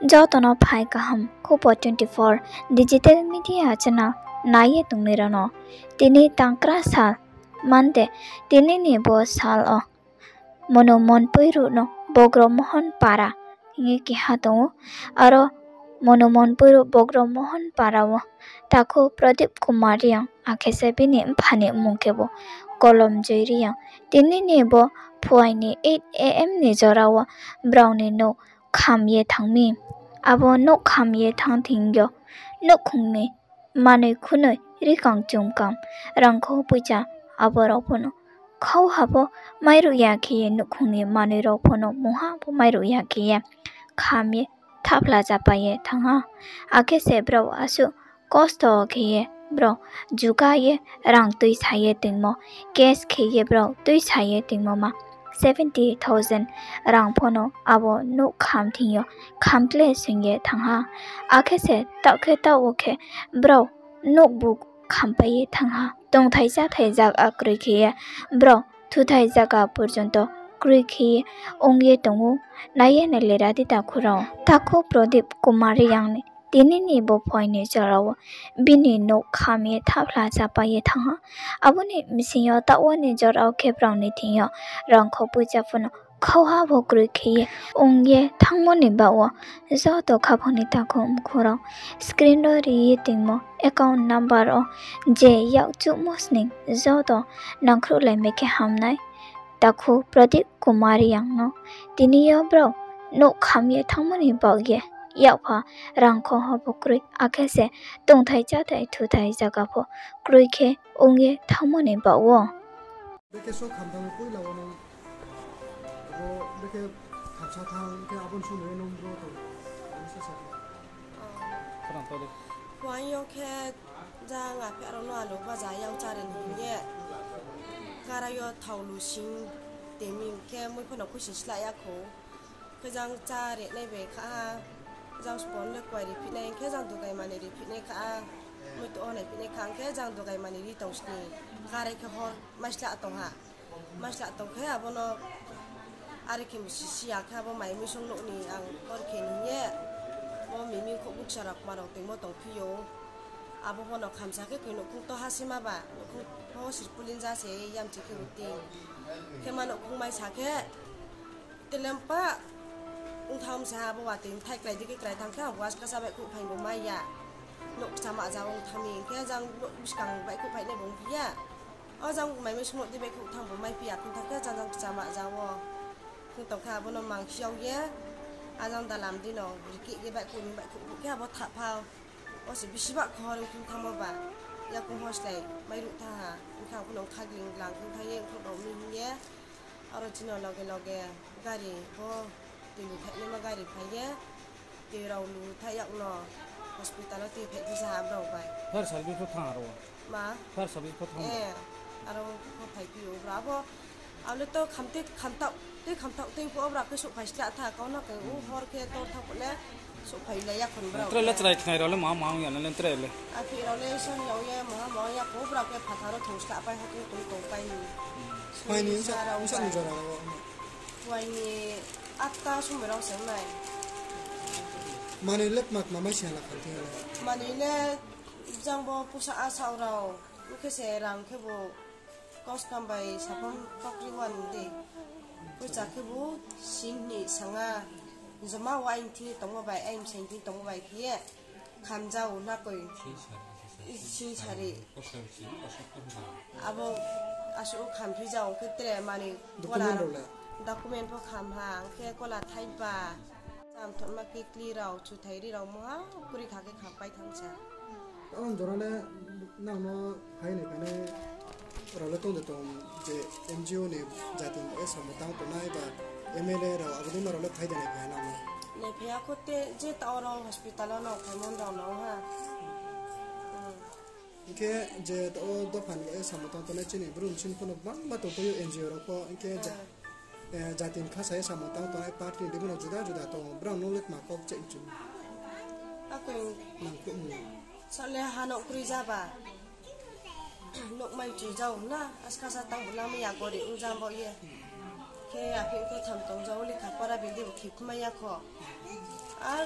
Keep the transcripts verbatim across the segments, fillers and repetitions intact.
Joto no phai kaham Khupo twenty four digital media channel nai ye tongnai rao no. Tini tangkra sal, Monday, tini ni bo sal wo Mono Monpui ruh no Bogro Mohon Para hing ye keha tong ou. Aro Mono Monpui ruh Bogro Mohon Para wo takhu Pradip Kumar Reang akhe se bini mpha ni mmung khe bo Kolomjoi Reang. Tini ni bo phuai ni eight A M ni jora wo brao ni nouh kham ye thanng mi. Abo nouh kham ye thanng thing yo nouhkhong ni manoi khunoi, rikang chumkam, rangkho poicha abo rao pho no khauha pho mairuh ya khe ye, nouhkhong ni manoi rao pho no mungha pho mairuh ya khe ye kham ye thahphla chapai ye thanng ha. Akhe se brao asuh kosto khe ye brao juga ye rang tuisa ye toingmo, cash khe ye brao tuisa ye toingmo ma seventy thousand rang pho no abo nouh kham thing yo khamkle soing ye thanng ha. Akhe se taoh khe taoh wo khe brao nouhbu khampai ye thanng ha. Tongthai cháthai zaga kroi khe ye brao thuthai zaga porjonto kroi khe ye ong ye tong ou. Nai ye nailai ra di takhu rao. Takhu Pradip Kumar Reang ni tini ni bo phuai ni jora wo bini nouh kham ye thahphla chapai ye thanng ha. Abo ni bsing yo taoh wo ni jora wo khe brao ni thing yo rangkho poicha pho no khauha pho kroi khe ye ong ye thanngmo ni baoh wo joto khaphang ni takhu mkhu rao screen wo ri ye toingmo account number wo je yak chuhmo sning joto nangkhruhlaimai khe ham nai. Takhu Pradip Kumar Reang no tini yo brao nouh kham ye thanngmo ni baoh ye yakpha rangkho ha pho kroi, akhe se tongthai cháthai thuthai zaga pho kroi khe ong ye thanngmo ni baoh wo. Bekhe so khamthang poila wo nung, abo bekhe khamsa thang khe abo ni somoi yo nung bro tong, ang sa sa. Phuaing yo khe jang aphi rao no alu baja yag chári ni hing ye, kara yo thao lu sing temi khe mui pho no khuisi sla ya khou. Khe jang chári nai bai kha ha, jang spon le kuai ri phi nai khe jang dugai mani ri phi nai kha ha, mui to nai phi nai kha khe jang dugai mani ri tong sni, kara khe hor maisla tong ha. Maisla tong khe abo no are khe sisi ya khe abo mai mui song nouh ni ang hor khe ni ye, bo mimi khouh buksa rao kma rao toingmo tong phi ou. Abo pho no khamsa khe koi nouhkhong to ha se ma ba, nouhkhong pho sirpulin ja se yamchi khe uti. Khe ma nouhkhong mai sa khe, telem pa ong tham se ha, abo watoi thai klái di khe klái thanng khe, ang bo askasa baihkhouh phai bo mai ya. Nouh kchama ja ong tham mi hing khe, jang nouh buskang baihkhouh phai nai bo ong phi ya. O jang mai mui song nouh di baihkhouh thanng bo mai phi ya, phung thanng khe jang jang kchama ja wo. Phung tong khe abo no mangsi yag ye, a jang dalam di no rikeh ye baihkhouh ni baihkhouh khe abo thahpha. O se bisi ba khor ongphi thanngmo ba, yakoung hoslai mairuh tha ha, ong khe ang pho no khagling glang khe thang ye ongkhrouh rao mi hing ye, aro chini loge loge gari bo tui lu thaihnaima gari phai ye, tui rao lu thaih yag no hospital wo tui phaiphi sa ha brao bai. Fire service pho thanng aro? Ma? Fire service pho thanng? Aro pho phaiphi ou brao abo. Abo le to khamtui khamtaoh, tui khamtaoh tui phuh wo brao khe souhphai sla tha, kau no khe u hor khe tor tha phuh le souhphai lai ya khon brao. Tre le chrai khnai rao le ma ma ong ya na le tre le. Aphi rao le son yag ye ma ma ong ya khou brao khe phathar wo thong sla pai ha tong tong pai ni. Pai ni sa rao sa ni jora rao. Puai ni atta somoi rao se ong nai. Manoi le kma kma mai se hala khamtui ha le. Manoi le jang bo pusa asao rao. Ong khe se rang khe bo kos kam bai saphang pakri wan de. Poicha khe bo sing ni sanga. Joma wo aini thing tongmo bai, aini bsai thing tongmo bai khe ye khamjao na koi. Sing sari. Abo asuh khamphi jao khe tre manoi kola document pho kham ha, ang khe kola thaiba. Cham thonma kikli rao, chuthai ri rao moha, kri kha khe khampai thanng sa. Ang jora le nang no phai ni phainai rao le tong de tong je N G O ni jati ni samung tang tongnai ba M L A rao abo dei ma rao le phai de nai phai nang no? Nai phai ya kho te je ta oro hospital wo no phaimon rao no ha. Hing khe je ta o dopha ni samung tang tongnai chini Bru ni sini pho no gbangma tongpai ou N G O rao pho, hing khe jati ni khasa ye samung tang tongnai party ni dei no juda juda tong ou, brao no le kma kau check chu. Akoi nang khe sa le ha no kroi ja ba. Nouh mai chi jao na, askasa tang bo lamai ya gori ong jam bo ye. Khe aphi khe tham tong jao, lekha pora bini bo khipmai ya kho. Ar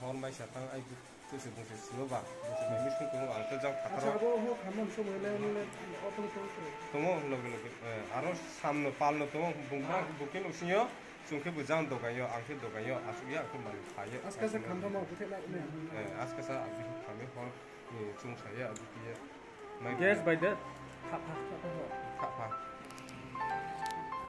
hor mai sa tang ai tu se bung se silo ba, bung se mai mi sung tong ou, ang to jang phathar o. Acha, abo ho khammo ni somoi le, le, auto ni tong se. Tong ou, loge loge, eh, aro sam no pal no tong ou, bung bang, bung khe nuhsing yo, chung khe bo jang dogan yo, ang khe dogan yo, asuh ya, ang khe mani pha ye. Askasa khamthamo buthe lai ne. Eh, askasa abi khamye hor, eh, chung sa ye, abi khe ye. Gas bai de, khapha, khapha ho. Khapha.